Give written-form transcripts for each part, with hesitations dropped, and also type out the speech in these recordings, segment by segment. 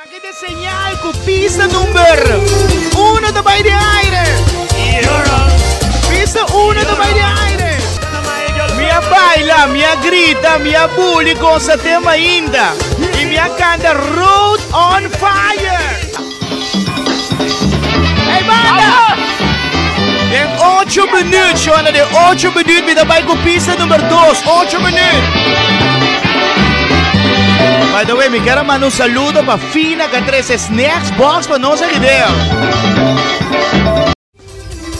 Aki ta e señal ku pista number uno ta bai den aire. Pista uno ta bai den aire. Mi a baila, mi a grita, mi a buli gosa te mainta. I mi a kanta Road on Fire. Hey banda! Den ocho minuut, Shona, den ocho minuut mi ta bai ku pista number dos. Ocho minuut. By the way, mi quiero mandar un saludo pa Fina que trece snacks box pa nos aquí deo.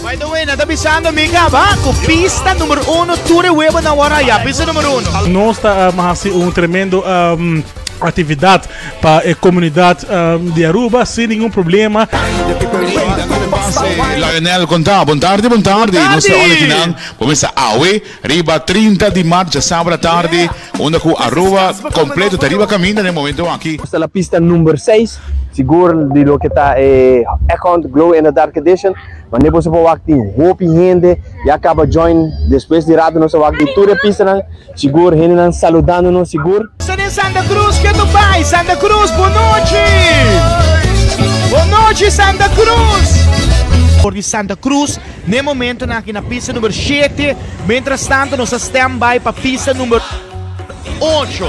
By the way, nata bisando mi caba ku pista number uno ture huevo na waraya, pista number uno. Nos ta um, hasi un tremendo um, actividad pa e comunidad um, di Aruba sin ningún problema. Lionel konta, bon tardi, bon tardi. Nos ta hola kinan, comienza awe, riba 30 di maart, djasabra tardi, unda ku Aruba completo ta riba caminda den momento aki. Nos ta la pista number 6, sigur di loke ta e Egg Glow in the Dark Edition. Mane boso por wak tin hopi hende ya caba join despues di rato nos a wak di tur e pistanan. Sigur hendenan saludando nos sigur. Sta den Santa Cruz ke tu bai Santa Cruz bon nochi Bon nochi Santa Cruz. For di Santa Cruz n'e momentonan aki na pista number shete mientras tanto nos a stand by pa pista number ocho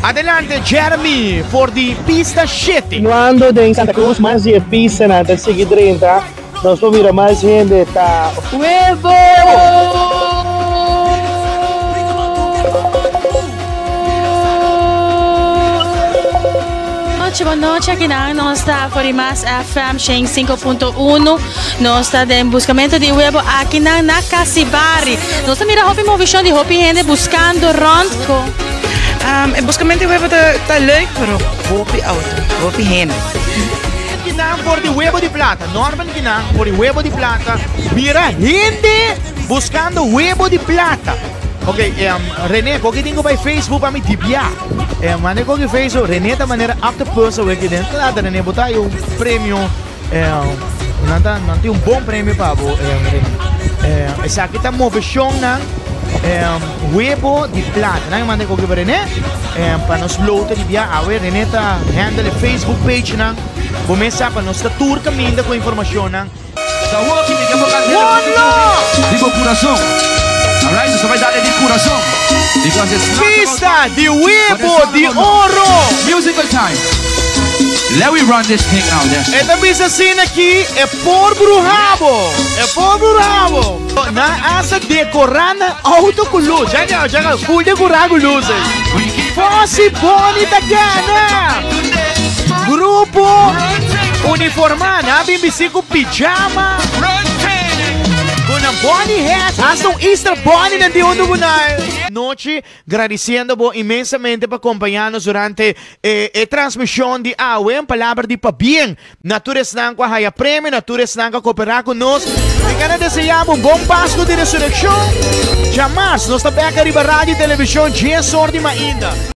Adelante Jeremy for di pista shete. Continuando den Santa Cruz mas di e pistanan ta sigui drenta nos por mira mas hende ta. Webo! Nochi, bon nochi, aki nan nos ta for di Mas FM 105.1. Nos ta den buscamento di webo aki nan na Casibari. Nos ta mira hopi movishon di hopi hende buscando rond. Um, e buscamento di webo ta, ta leuk, pero hopi auto, hopi hende. Kinan for di webo di plata. Norman kinan for di webo di plata. Mira hende buscando webo di plata. Ok, um, René, koki tingo bij Facebook pa mi dibia. Eh, mane koki Facebook, René ta manera octopus we ki den. Claro, René, bota un premio. Eh, nan ta, nan tin un bon premio pa bo, eh, René. Eh, esaki ta moveshon nan, eh, webo di plata. Nan manda koki pa René, eh, pa nos lote di bia. Awe René ta handle e Facebook page nan. Bo mes sa pa nos ta tur caminda cu informacion nan. One love! Di bo curason. Alright, so bay dale di curason. Because it's not about Pista di webo di oro! Musical time. Let we run this thing now. There. E ta bisa asina aki, e por bruhabo, e por bruhabo. Nan hasta decorá nan auto cu luz. Ya ya, ya, full decorá cu luz. Fossi Boni ta gana! Grupo uniformá, nan a bin bisti cu pijama, cu nan bunny hat, hasta un Easter bunny nan tin hunto cu nan. Nochi, gradiciendo bo inmensamente pa compaña nos durante e, e transmision di awe. Un palabra di pabien na tur esnan cu a haya premio, na tur esnan cu a coopera cu nos. Mi gana desea bo un bon Pascu di Resureccion. Djamas nos ta bek ariba radio y television dies or di mainta.